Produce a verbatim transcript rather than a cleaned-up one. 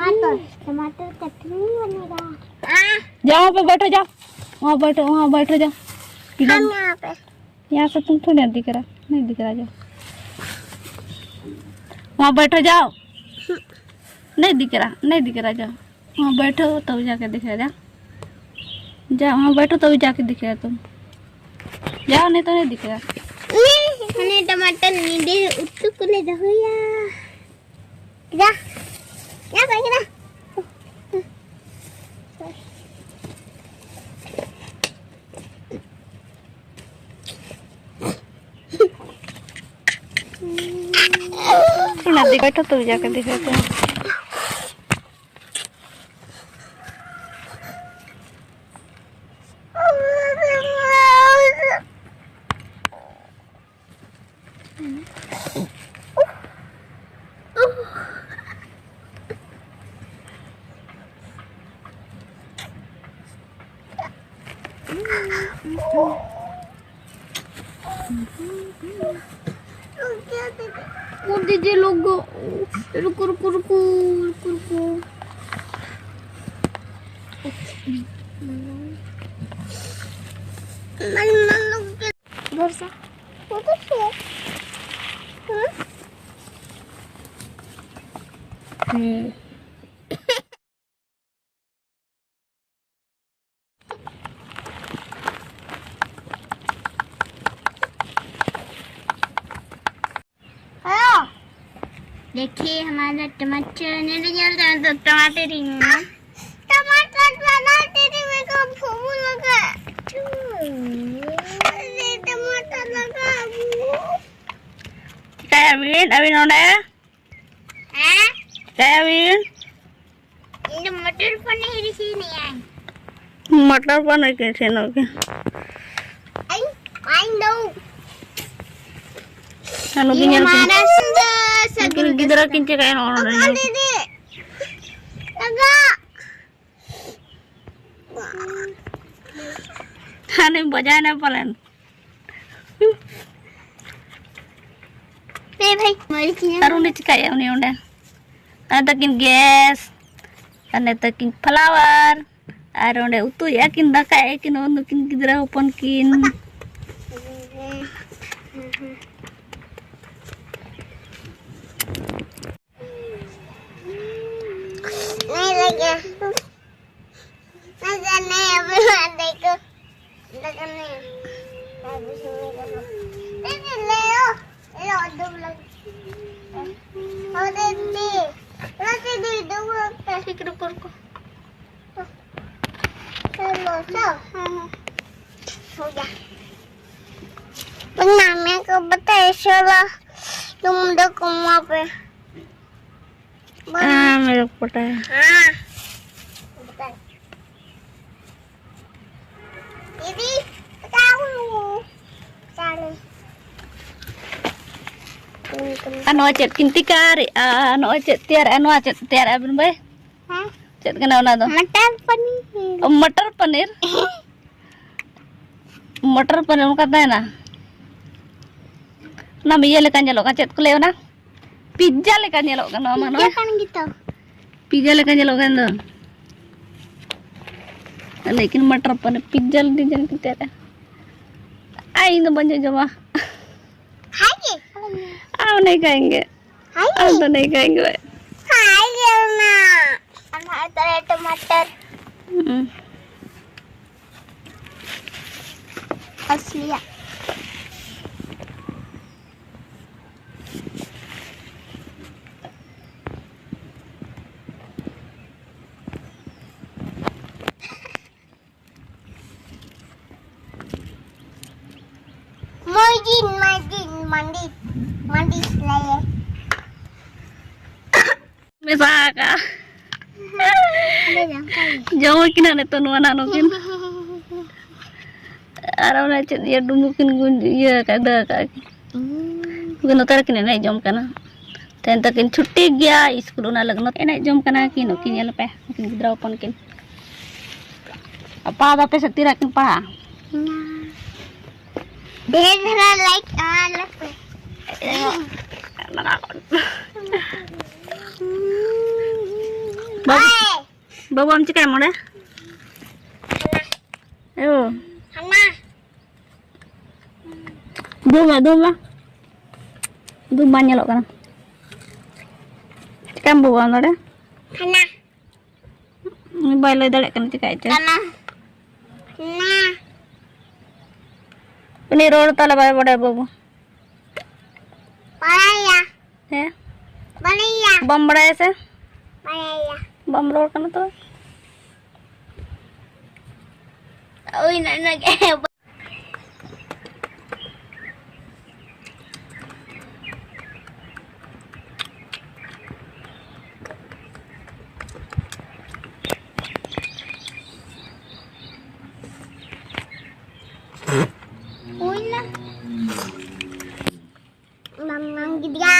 टमाटर, टमाटर चटनी बनेगा। जाओ, वहाँ पे बैठो, जाओ। वहाँ बैठो, वहाँ बैठो, जाओ। इधर। हम यहाँ पे। यहाँ से तुम थोड़ी ना दिख रहा, नहीं दिख रहा, जाओ। वहाँ बैठो, जाओ। नहीं दिख रहा, नहीं दिख रहा, जाओ। वहाँ बैठो, तब जाके दिख रहा, जाओ। जाओ, वहाँ बैठो, तब जाके दिख रहा तुम। जाओ, नहीं तो नहीं दिख रहा। ᱦᱟᱱᱮ ᱴᱟᱢᱟᱴᱟᱨ ᱱᱤᱰᱤ ᱩᱛᱩ ᱠᱚᱞᱮ ᱫᱚᱦᱚᱭᱟ᱾ ᱡᱟ, ᱡᱟ ᱵᱟᱭ ᱠᱟᱱᱟ᱾ ᱚᱱᱟ ᱫᱤᱠᱷᱟᱭ ᱛᱚ, ᱛᱚ ᱡᱟᱠᱮ ᱫᱤᱠᱷᱟᱭ ᱛᱚ᱾ वो दीजिए लोग, रुको, रुको, रुको, रुको, रुको। इधर से। वो तो है। हम्म। हम्म। हेलो। देखिए हमारा टमाटर, नहीं, नहीं, नहीं, तो टमाटर ही है। टमाटर बनाते थे, मेरे को भूख लगा। अरे, टमाटर लगा भूख। क्या है अभी, अभी नोड़ा है? हैं? क्या है अभी? ᱤᱧ ᱫᱚ ᱢᱚᱴᱚᱨ ᱯᱟᱱᱤᱨ ᱤᱥᱤᱱᱮᱜᱼᱟᱹᱧ᱾ ᱢᱚᱴᱚᱨ ᱯᱟᱱᱤᱨ ᱠᱚ ᱤᱥᱤᱱᱚᱜ ᱜᱮ᱾ ᱟᱭ, ᱟᱭ ᱫᱚ᱾ ᱟᱨ ᱱᱩᱠᱤᱱ ᱧᱮᱞ ᱠᱤᱱ᱾ ᱦᱟᱢᱟᱨᱟ ᱥᱩᱱᱫᱚᱨ ᱥᱟ ᱱᱩᱠᱤᱱ ᱜᱩᱞᱫᱚᱥᱛᱟ᱾ ᱜᱤᱫᱽᱨᱟᱹ ᱠᱤᱱ ᱪᱤᱠᱟᱹᱭᱟ ᱱᱚᱜᱼᱚ ᱱᱚᱰᱮ ᱧᱮᱞ ᱠᱤᱱ᱾ ᱞᱟᱜᱟ᱾ ᱦᱟᱱᱮ ᱵᱟᱡᱟᱣᱮᱱᱟ ᱯᱟᱞᱮᱱ᱾ ᱮ ᱵᱷᱟᱭ, ᱢᱟᱹᱨᱤᱪ ᱤᱧ ᱟᱨ ᱩᱱᱤ ᱪᱤᱠᱟᱹᱭᱟ ᱩᱱᱤ ᱚᱸᱰᱮ? ᱟᱨ ᱛᱟᱹᱠᱤᱱ ᱜᱮᱥ᱾ ᱟᱨ ᱱᱮᱛᱟᱨ ᱠᱤᱱ ᱯᱷᱞᱟᱣᱟᱨ᱾ ᱟᱨ ᱚᱸᱰᱮ ᱩᱛᱩᱭᱮᱫᱼᱟ ᱠᱤᱱ, ᱫᱟᱠᱟᱭᱮᱫᱼᱟ ᱠᱤᱱ, ᱱᱩᱠᱤᱱ ᱜᱤᱫᱽᱨᱟᱹ ᱦᱚᱯᱚᱱ ᱠᱤᱱ᱾ Hermoso. Hermoso. Ya. Pernah main ke betul, insyaallah. Tunggu dulu, mau apa? Ah, melok putih. Ah. Betul. Ini tahu. Cari. Ano, ᱪᱮᱫ ᱠᱤᱱ ᱛᱮᱭᱟᱨᱮᱜᱼᱟ? ᱱᱚᱜᱼᱚᱭ ᱪᱮᱫ ᱛᱮᱭᱟᱨᱮᱜᱼᱟ? ᱱᱚᱣᱟ ᱪᱮᱫ ᱛᱮᱭᱟᱨᱮᱜᱼᱟ ᱵᱤᱱ ᱵᱟᱭ? ᱦᱮᱸ? ᱪᱮᱫ ᱠᱟᱱᱟ ᱚᱱᱟ ᱫᱚ? ᱢᱚᱴᱚᱨ ᱯᱟᱱᱤᱨ᱾ ᱚ, ᱢᱚᱴᱚᱨ ᱯᱟᱱᱤᱨ? ᱢᱚᱴᱚᱨ ᱯᱟᱱᱤᱨ ᱚᱱᱠᱟ ᱛᱟᱦᱮᱱᱟ? ᱚᱱᱟ ᱤᱭᱟᱹ ᱞᱮᱠᱟ ᱧᱮᱞᱚᱜ ᱠᱟᱱᱟ, ᱪᱮᱫ ᱠᱚ ᱞᱟᱹᱭᱟ ᱚᱱᱟ? ᱯᱤᱡᱡᱟ ᱞᱮᱠᱟ ᱧᱮᱞᱚᱜ ᱠᱟᱱᱟ ᱚᱱᱟ ᱱᱚᱣᱟ᱾ ᱯᱤᱡᱡᱟ ᱠᱟᱱ ᱜᱮᱛᱚ᱾ ᱯᱤᱡᱡᱟ ᱞᱮᱠᱟ ᱧᱮᱞᱚᱜ ᱠᱟᱱ ᱫᱚ᱾ ᱞᱮᱠᱤᱱ ᱢᱚᱴᱚᱨ ᱯᱟᱱᱤᱨ ᱯᱤᱡᱡᱟ ᱰᱤᱡᱟᱭᱤᱱ ᱠᱟᱛᱮ᱾ ᱟᱭ, ᱤᱧ ᱫᱚ ᱵᱟᱹᱧ ᱡᱚᱢᱟ᱾ ᱠᱷᱟᱭᱮᱸᱜᱮ? ᱟᱢ ᱱᱟᱦᱤᱸ ᱠᱷᱟᱭᱮᱸᱜᱮ? ᱠᱷᱟᱭᱮᱸᱜᱮ? ᱟᱢ ᱫᱚ ᱱᱟᱦᱤᱸ ᱠᱷᱟᱭᱮᱸᱜᱮ ᱵᱷᱟᱭ᱾ ᱠᱷᱟᱭᱮᱸᱜᱮ ᱚᱱᱟ᱾ ᱟᱨ ᱱᱚᱜᱼᱚᱭ ᱛᱟᱞᱮ ᱴᱟᱢᱟᱴᱟᱨ᱾ ᱦᱩᱸ᱾ ᱟᱥᱞᱤᱭᱟ᱾ ᱢᱚᱭᱫᱤᱱ, ᱢᱚᱭᱫᱤᱱ, ᱢᱟᱱᱰᱤ, ᱢᱟᱱᱰᱤ ᱞᱟᱭᱮ᱾ ᱢᱮᱥᱟ ᱟᱠᱟᱜᱼᱟ᱾ ᱟᱞᱮ ᱡᱟᱝ ᱠᱟᱭ᱾ ᱡᱚᱢ ᱠᱤᱱᱟ ᱱᱤᱛᱚᱜ ᱱᱚᱣᱟ ᱱᱟᱜ ᱱᱩᱠᱤᱱ᱾ ᱟᱨ ᱚᱱᱟ ᱪᱮᱫ ᱤᱭᱟᱹ ᱰᱩᱢᱵᱩᱜ ᱠᱤᱱ ᱜᱩᱸᱡ-, ᱤᱭᱟᱹ ᱟᱠᱟᱫ, ᱫᱟᱹ ᱟᱠᱟᱫ ᱠᱤᱱ᱾ ᱩᱸ᱾ ᱱᱚᱛᱮ ᱨᱮᱠᱤᱱ ᱮᱱᱮᱡ ᱡᱚᱝ ᱠᱟᱱᱟ᱾ ᱛᱮᱦᱮᱧ ᱛᱟᱹᱠᱤᱱ ᱪᱷᱩᱴᱤ ᱜᱮᱭᱟ ᱥᱠᱩᱞ, ᱚᱱᱟ ᱞᱟᱹᱜᱤᱫ ᱱᱚᱛᱮ ᱮᱱᱮᱡ ᱡᱚᱝ ᱠᱟᱱᱟ ᱠᱤᱱ, ᱱᱩᱠᱤᱱ ᱧᱮᱞ ᱯᱮ, ᱱᱩᱠᱤᱱ ᱜᱤᱫᱽᱨᱟᱹ ᱦᱚᱯᱚᱱ ᱠᱤᱱ᱾ ᱟᱨ ᱯᱟᱲᱦᱟᱣ ᱫᱟᱯᱮ ᱥᱮ ᱛᱤᱨᱮ ᱠᱤᱱ ᱯᱟᱲᱦᱟᱜᱼᱟ? ᱰᱷᱮᱨ ᱫᱷᱟᱨᱟ ᱞᱟᱭᱤᱠ ᱟᱞᱮ ᱯᱮ᱾ ᱵᱟᱵᱩ᱾ ᱦᱮᱸ᱾ ᱵᱟᱹᱵᱩ, ᱟᱢ ᱪᱤᱠᱟᱹᱭᱟᱢ ᱚᱸᱰᱮ? ᱳ᱾ ᱦᱟᱱᱟ᱾ ᱫᱩ ᱢᱮ, ᱫᱩ ᱢᱮ᱾ ᱫᱩ ᱵᱟᱝ ᱧᱮᱞᱚᱜ ᱠᱟᱱᱟ᱾ ᱪᱤᱠᱟᱹᱭᱟᱢ ᱵᱟᱹᱵᱩ ᱟᱢ ᱱᱚᱰᱮ? ᱦᱟᱱᱟ᱾ ᱩᱱᱤ ᱵᱟᱭ ᱞᱟᱹᱭ ᱫᱟᱲᱮᱭᱟᱜ ᱠᱟᱱᱟ, ᱪᱤᱠᱟᱹᱭ ᱪᱚ᱾ ᱦᱟᱱᱟ᱾ ᱦᱟᱱᱟ᱾ ᱩᱱᱤ ᱨᱚᱲ ᱛᱟᱞᱮ ᱵᱟᱭ ᱵᱟᱰᱟᱭᱟ ᱵᱟᱹᱵᱩ᱾ ᱵᱟᱲᱟᱭᱟ᱾ ᱦᱮᱸ? ᱵᱟᱲᱟᱭᱟ᱾ ᱵᱟᱢ ᱵᱟᱲᱟᱭᱟ ᱥᱮ? ᱵᱟᱲᱟᱭᱟ᱾ ᱵᱟᱢ ᱨᱚᱲ ᱠᱟᱱᱟ ᱛᱚ? ᱳᱭ ᱱᱟ, ᱱᱟ ᱜᱮ᱾ ᱦᱩᱭᱱᱟ᱾ ᱵᱟᱝ ᱜᱤᱫᱽᱨᱟᱹ᱾